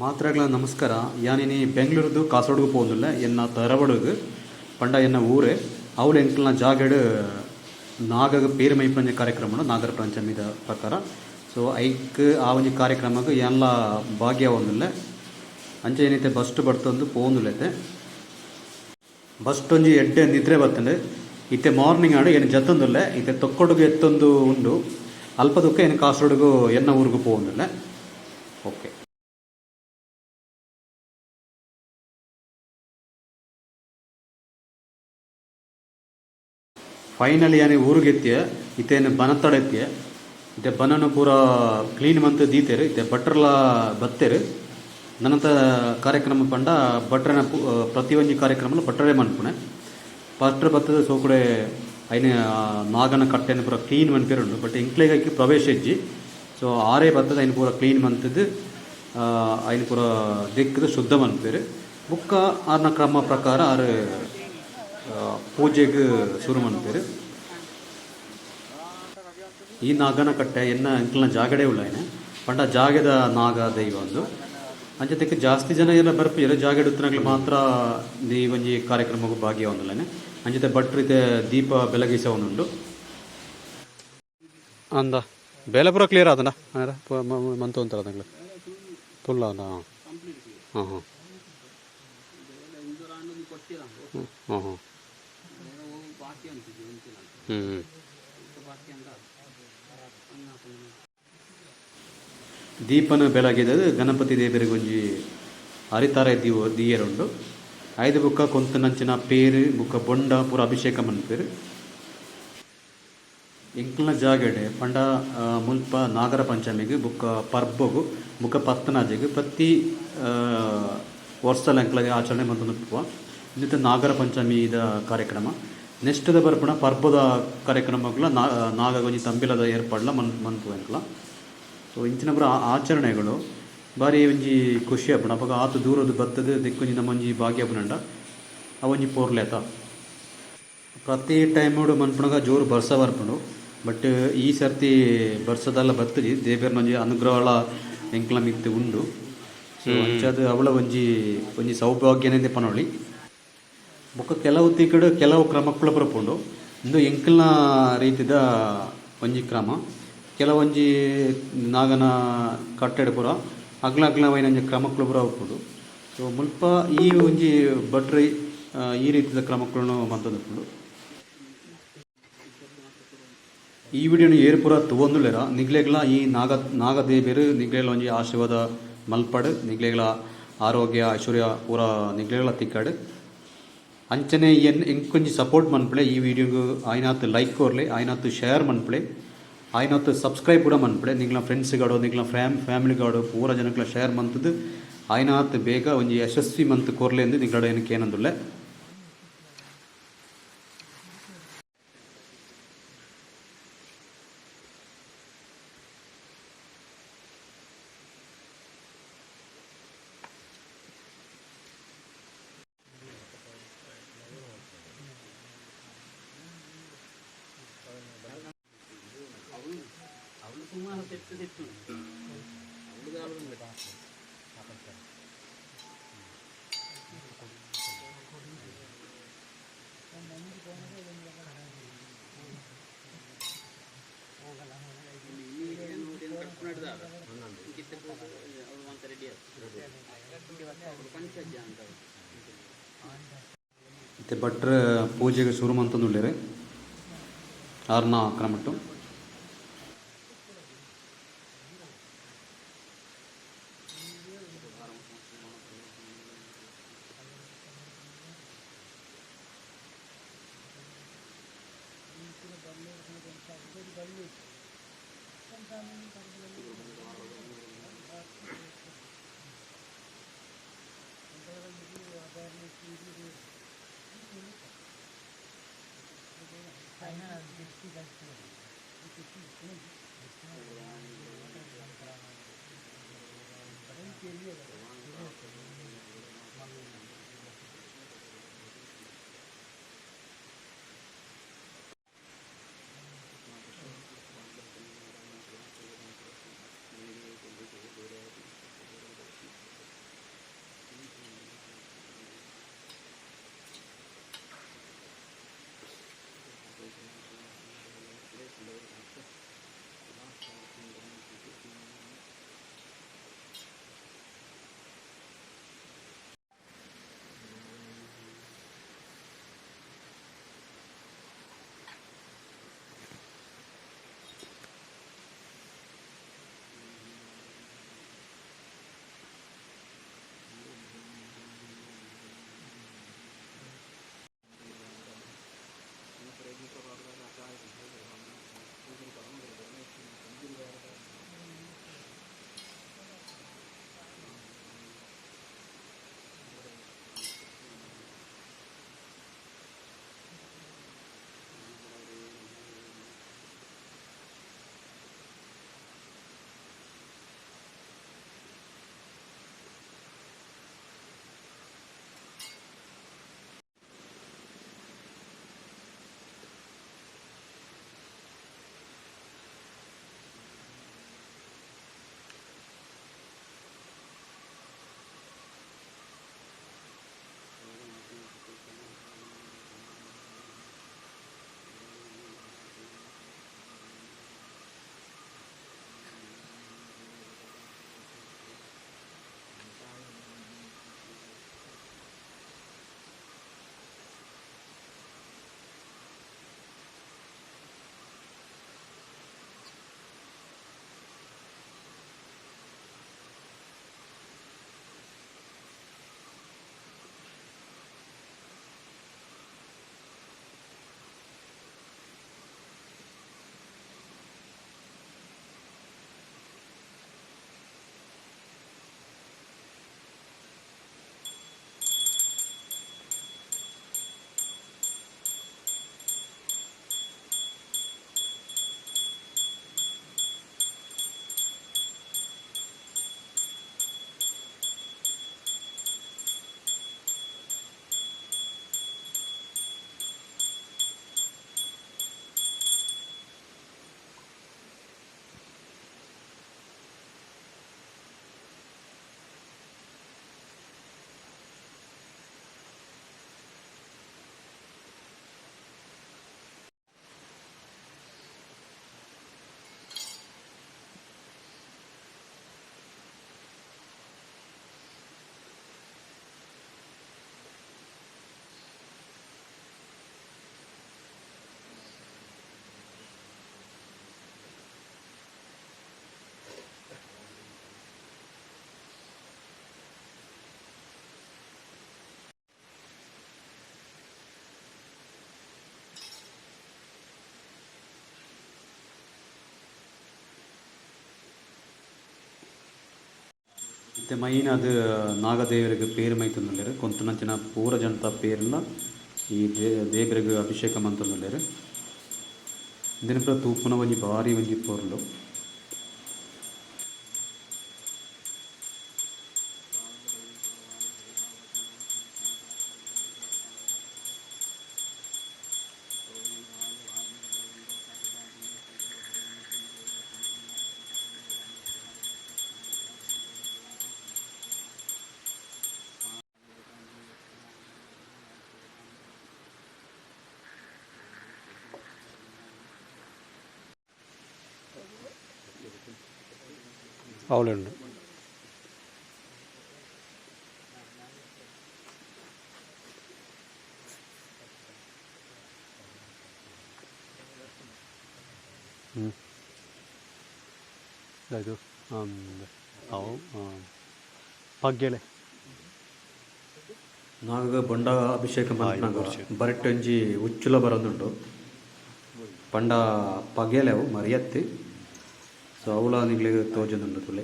ಮಾತ್ರೆಗ್ಲ ನಮಸ್ಕಾರ. ಯಾನಿನಿ ಬೆಂಗಳೂರುದು ಕಾಸರಗೋಡುಗು ಪೋವೊಂದುಲ್ಲೆ ಎನ್ನ ತರವಡುಗು ಪಂಡ ಎನ್ನ ಊರೇ. ಅವ್ಲು ಎಂಕಲ್ನ ಜಾಗೆಡ್ ನಾಗಗ್ ಪೇರ್ ಮೈಪುನ ಕಾರ್ಯಕ್ರಮ ಉಂಡು ನಾಗರ ಪಂಚಮಿದ ಪ್ರಕಾರ. ಸೊ ಐಕ್ ಆ ಒಂಜಿ ಕಾರ್ಯಕ್ರಮಗ್ ಯಾನ್ಲ ಭಾಗಿಯಾವೊಂದುಲ್ಲೆ. ಅಂಚ ಯಾನ್ ಇತ್ತೆ ಬಸ್ಟ್ ಬರ್ತೊಂದು ಪೋವೊಂದುಲ್ಲೆ ಇತ್ತೆ. ಬಸ್ಟ್ ಒಂಜಿ ಎಡ್ಡೆ ನಿದ್ರೆ ಬತ್ತುಂಡು. ಇತ್ತೆ ಮಾರ್ನಿಂಗ್ ಆಂಡ್ ಯಾನ್ ಜತ್ತೊಂದುಲ್ಲೆ. ಇತ್ತೆ ತೊಕ್ಕೊಡುಗು ಎತ್ತೊಂದು ಉಂಡು. ಅಲ್ಪ ಬೊಕ ಯಾನ್ ಕಾಸರಗೋಡುಗು ಎನ್ನ ಊರುಗು ಪೋವೊಂದುಲ್ಲೆ. ಓಕೆ. ಫೈನಲಿ ಯಾನ್ ಊರುಗು ಎತ್ತಿಯೆ. ಇತ್ತೆ ಯಾನ್ ಬನತಡ ಎತ್ತಿಯೆ. ಇತ್ತೆ ಬನನ್ ಪೂರ ಕ್ಲೀನ್ ಮಂತ್ ದೀತೆರ್. ಇತ್ತೆ ಭಟ್ರ್ಲ ಬತ್ತೆರ್. ನನತ ಕಾರ್ಯಕ್ರಮ ಪಂಡ ಭಟ್ರೆನ ಪ್ರತಿಯೊಂಜಿ ಕಾರ್ಯಕ್ರಮಲ ಭಟ್ರೇ ಮನ್ಪುನೆ. ಭಟ್ರ್ ಬತ್ತುದು ಸೋಕುಡೆ ಐನ್ ನಾಗನ ಕಟ್ಟೆನ್ ಪೂರ ಕ್ಲೀನ್ ಮನ್ಪೆರೆ ಉಂಡು. ಬಟ್ ಎಂಕ್ಲೆಗ್ ಐಕ್ ಪ್ರವೇಶ ಇಜ್ಜಿ. ಸೊ ಆರೇ ಬತ್ತುದು ಐನ್ ಪೂರ ಕ್ಲೀನ್ ಮಂತುದು ಐನ್ ಪೂರ ದೆಕ್ಕುದು ಶುದ್ಧ ಮನ್ಪುವೆರ್. ಬೊಕ್ಕ ಆರ್ನ ಕ್ರಮ ಪ್ರಕಾರ ಆರ್ ಪೂಜೆಗ್ ಸುರು ಮನ್ಪುವೆರ್. ಈ ನಾಗನ ಕಟ್ಟೆ ಎನ್ನ ಎಂಕಲ್ನ ಜಾಗಡೆ ಉಳ್ಳಾಯಿನ ಪಂಡ ಜಾಗೆದ ನಾಗ ದೈವ ಉಂದು. ಅಂಚ ಜಾಸ್ತಿ ಜನ ಎಲ್ಲ ಬರ್ಪುಜೆರ್ ಜಾಗೆಡ್ ಇತ್ತಿನಕುಲು ಮಾತ್ರ ಈ ಒಂಜಿ ಕಾರ್ಯಕ್ರಮಗ್ ಭಾಗಿಯಾವೊಂದುಲ್ಲೆರ್. ಅಂಚತೆ ಭಟ್ರ್ ಇತ್ತೆ ದೀಪ ಬೆಳಗಿಸವೊಂದುಂಡು. ಅಂದ ಬೇಲೆ ಪೂರ ಕ್ಲಿಯರ್ ಆತುಂಡ ಮಂತೊಂತರ ಫುಲ್ ಆಂಡ. ಹಾಂ ಹಾಂ ಹಾಂ ಹಾಂ ಹ್ಞೂ. ದೀಪನ ಬೆಳಗಿದ ಗಣಪತಿ ದೇವೆರೆಗ್ ಒಂಜಿ ಅರಿತಾರೆ ದೀವ ದೀಯೆರುಂಡು. ಐದು ಬೊಕ್ಕ ಕೊಂತನಂಚಿನ ಪೇರ್ ಬೊಕ್ಕ ಬೊಂಡ ಪೂರ ಅಭಿಷೇಕ ಮನ್ಪುವೆರ್. ಎಂಕಲ್ನ ಜಾಗೆಡ್ ಪಂಡ ಮುಲ್ಪ ನಾಗರ ಪಂಚಮಿಗ್ ಬೊಕ್ಕ ಪರ್ಬೊಗು ಬೊಕ್ಕ ಪತ್ತನಾಜೆಗ್ ಪ್ರತಿ ವರ್ಷಲ ಎಂಕಲ್ನ ಆಚರಣೆ ಮಂತೊಂದು ಉಪ್ಪುವ. ಉಂದೆತ ನಾಗರ ಪಂಚಮಿದ ಕಾರ್ಯಕ್ರಮ. ನೆಕ್ಸ್ಟ್ ದ ಬರ್ಪುನ ಪರ್ಬದ ಕಾರ್ಯಕ್ರಮಗ್ಲ ನಾಗಗ್ ಒಂಜಿ ತಂಬಿಲದ ಏರ್ಪಾಡ್ಲ ಮನ್ಪುವ ಎಂಕುಲ. ಸೊ ಇಂಚಿನ ಪೂರ ಆಚರಣೆಗಳು ಬಾರಿ ಒಂಜಿ ಖುಷಿ ಆಪುಂಡು. ಅಪಗ ಆತ್ ದೂರದ್ ಬತ್ತುದು ದೆಕ್ಕೊಂಜಿ ನಮೊಂಜಿ ಭಾಗ್ಯ ಆಪುನಂಡ ಅವೊಂಜಿ ಪೊರ್ಲೆತ. ಪ್ರತಿ ಟೈಮುಡು ಮನ್ಪುನಗ ಜೋರು ಬರ್ಸ ಬರ್ಪುಂಡು. ಬಟ್ ಈ ಸರ್ತಿ ಬರ್ಸದಲ್ಲ ಬತ್ತುಜಿ. ದೇವೆರ್ನ ಒಂಜಿ ಅನುಗ್ರಹಲ ಎಂಕ್ಲ ಮಿತ್ತ್ ಉಂಡು. ಸೊ ಅಂಚಾದ್ ಅವಳ ಒಂಜಿ ಒಂಜಿ ಸೌಭಾಗ್ಯನೇ ಪನೊಲಿ. ಬೊಕ್ಕ ಕೆಲವು ತಿಕಡ್ ಕೆಲವು ಕ್ರಮಕ್ಕುಲ ಪುರಪುಂಡು. ಉಂದು ಎಂಕಲ್ನ ರೀತಿದ ಒಂಜಿ ಕ್ರಮ. ಕೆಲವೊಂಜಿ ನಾಗನ ಕಟ್ಟೆಡ್ ಪೂರ ಅಗ್ಲ ಅಗ್ಲ ಒಂಜಿ ಕ್ರಮಕ್ಕುಲು ಪೂರ ಉಪ್ಪುಂಡು. ಸೊ ಮುಲ್ಪ ಈ ಒಂಜಿ ಭಟ್ರ್ ಈ ರೀತಿದ ಕ್ರಮಕ್ಕುలను ಮಂತೊಂದುಪ್ಪುಂಡು. ಈ ವಿಡಿಯೋನು ಏರ್ ಪೂರ ತೂವೊಂದುಲ್ಲೆರ ನಿಗ್ಲೆಗ್ಲ ಈ ನಾಗದೇವೆರ್ ನಿಗ್ಲೆಗ್ಲ ಒಂಜಿ ಆಶೀರ್ವಾದ ಮಲ್ಪಡ್. ನಿಗ್ಲೆಗ್ಲ ಆರೋಗ್ಯ ಐಶ್ವರ್ಯ ಪೂರ ನಿಗ್ಲೆಗ್ಲ ತಿಕ್ಕಡ್. ಅಂಚನೆ ಎಂಕೊಂಜಿ ಸಪೋರ್ಟ್ ಮನ್ಪುಲೆ. ಈ ವಿಡಿಯೋಗ್ ಆಯಿನಾತ್ ಲೈಕ್ ಕೊರ್ಲೆ, ಆಯಿನಾತ್ ಶೇರ್ ಮನ್ಪುಲೆ, ಆಯಿನಾತ್ ಸಬ್ಸ್ಕ್ರೈಬ್ ಕೂಡ ಮನ್ಪುಲೆ. ನಿಗ್ಲ ಫ್ರೆಂಡ್ಸ್ ಗಾಡು ನಿಗ್ಲ ಫ್ಯಾಮಿಲಿ ಗಾಡು ಪೂರ ಜನಕ್ಲ ಶೇರ್ ಮಂತುದು ಆಯಿನಾತ್ ಬೇಗ ಒಂಜಿ ಯಶಸ್ವಿ ಮಂತ್ ಕೊರ್ಲೆ ಎಂದು ನಿಗ್ಲಡ ಏನ್ ಕೇನೊಂದುಲ್ಲೆ. ಇತ್ತೆ ಭಟ್ರ್ ಪೂಜೆಗ್ ಸುರು ಮಂತೊಂದುಲ್ಲೆರ್ ಆರ್ನ ಕ್ರಮಟ್. ಇತ್ತೆ ಮೈನ್ ಆದ್ ನಾಗದೇವೆರೆಗ್ ಪೇರ್ ಮೈತೊಂದುಲ್ಲೆರ್ ಕೊಂತುನಂಚಿನ ಪೂರ ಜನತ ಪೇರ್ಲ ಈ ದೇವೆರೆಗ್ ಅಭಿಷೇಕ ಮಂತೊಂದುಲ್ಲೆರ್ ಉಂದೆನ್ ಪೂರ ತೂಪುನ ಒಂಜಿ ಬಾರಿ ಒಂಜಿ ಪೊರ್ಲು. ಅವ್ಲೆ ಉಂಡು. ಇದು ಅವು ಪಗ್ಗೆಲೆ. ನಾಗಗ್ ಬೊಂಡ ಅಭಿಷೇಕ ಮನ್ಪುನಗ ಬರಿಟ್ ಒಂಜಿ ಉಚ್ಚುಲ ಬರೊಂದುಂಡು ಪಂಡ ಪಗೆಲೆ ಅವು ಮರಿಯತ್ತ್ ಸೊ ಅವ್ಲ ನಿಕ್ಲೆಗ್ ತೋಜೊಂದುಂಡು ತೂಲೆ.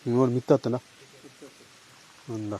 ನೋಡಿ ಮಿತ್ತತ್ತನ ಅಂದ.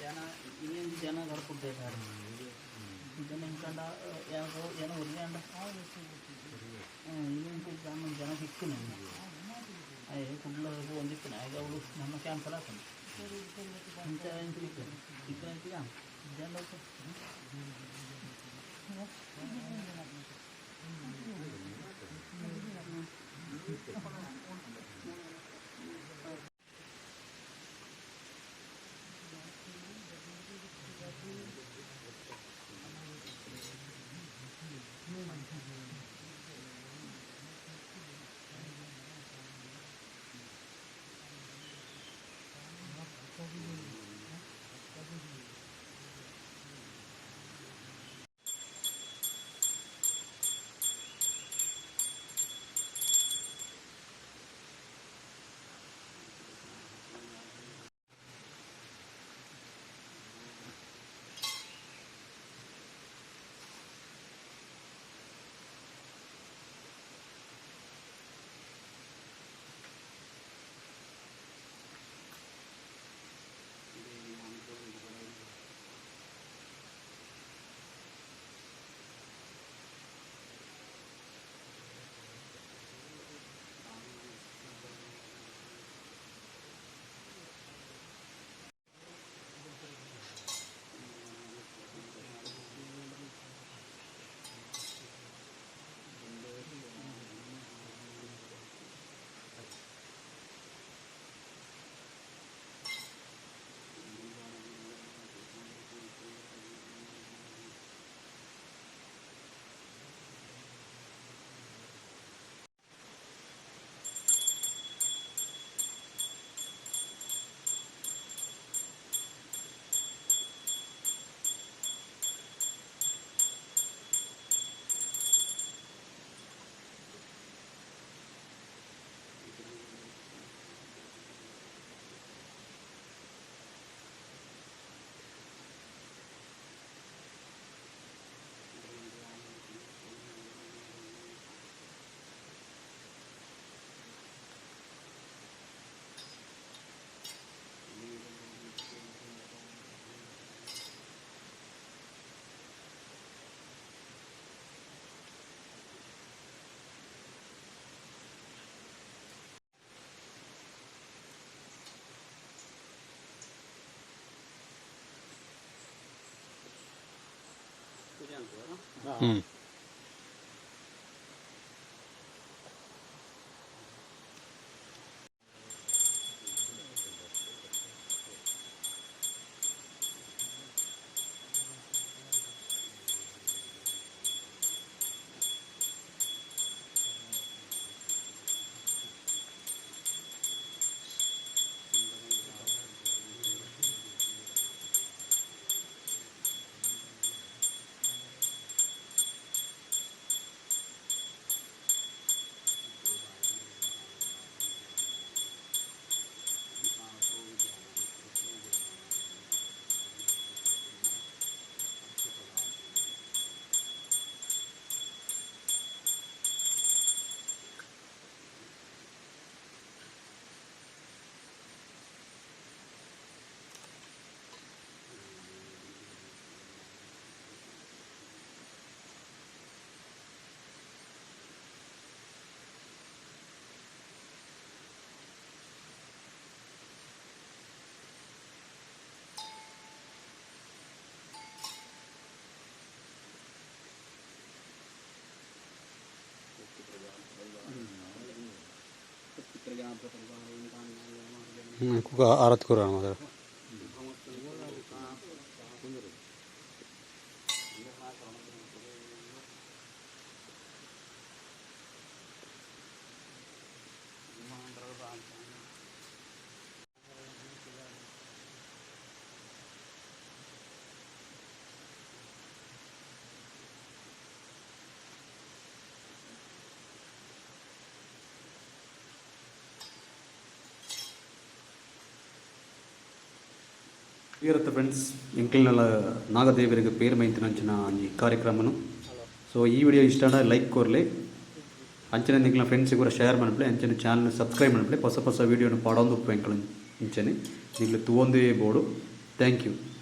ಜನ ಇನ್ನೊಂದು ಜನ ಕರ್ಕೊಡ್ತಾರೆ ಜನ ಇಂಕಂಡ ಯಾಕೋ ಜನ ಒರಿಯಾಂಡ ಇನ್ನೊಂದು ಜನ ಜನ ಸಿಕ್ಕುನ ಅಯ್ಯ ಕುಡ್ಲ ಒಂದಿಕ್ಕನ ಆಗ ಅವಳು ನಮ್ಮ ಕ್ಯಾನ್ಸಲ್ ಆಗ್ತಾನೆ ಇಂಥ ಇಂಥ ಸಿಕ್ಕನ ಸಿಕ್ಕನ ಜನ. ಹ್ಞೂ. ಕುಕ ಆರತಿ ಕೊರ ಮಾತ್ರ. ಇರುತ್ತೆ ಫ್ರೆಂಡ್ಸ್, ಎಂಕಲ್ನೆಲ್ಲ ನಾಗದೇವರಿಗೆ ಪೇರ್ ಮೈಂತಿನಂಚಿನ ಈ ಕಾರ್ಯಕ್ರಮನು. ಸೊ ಈ ವಿಡಿಯೋ ಇಷ್ಟ ಲೈಕ್ ಕೊರ್ಲಿ, ಅಂಚನೆ ನಿಂಕ್ಲ ಫ್ರೆಂಡ್ಸಿಗೆ ಕೂಡ ಶೇರ್ ಮನ್ಪುಲೆ, ಅಂಚನೆ ಚಾನಲ್ ಸಬ್ಸ್ಕ್ರೈಬ್ ಮನ್ಪುಲೆ. ಹೊಸ ಹೊಸ ವೀಡಿಯೋನು ಪಾಡೊಂದು ಉಪ್ಪು ಎಂಕಲ್ ಇಂಚನೆ ನಿಂಕ್ಲ ತೂವೊಂದೇ ಬೋಡು. Thank you.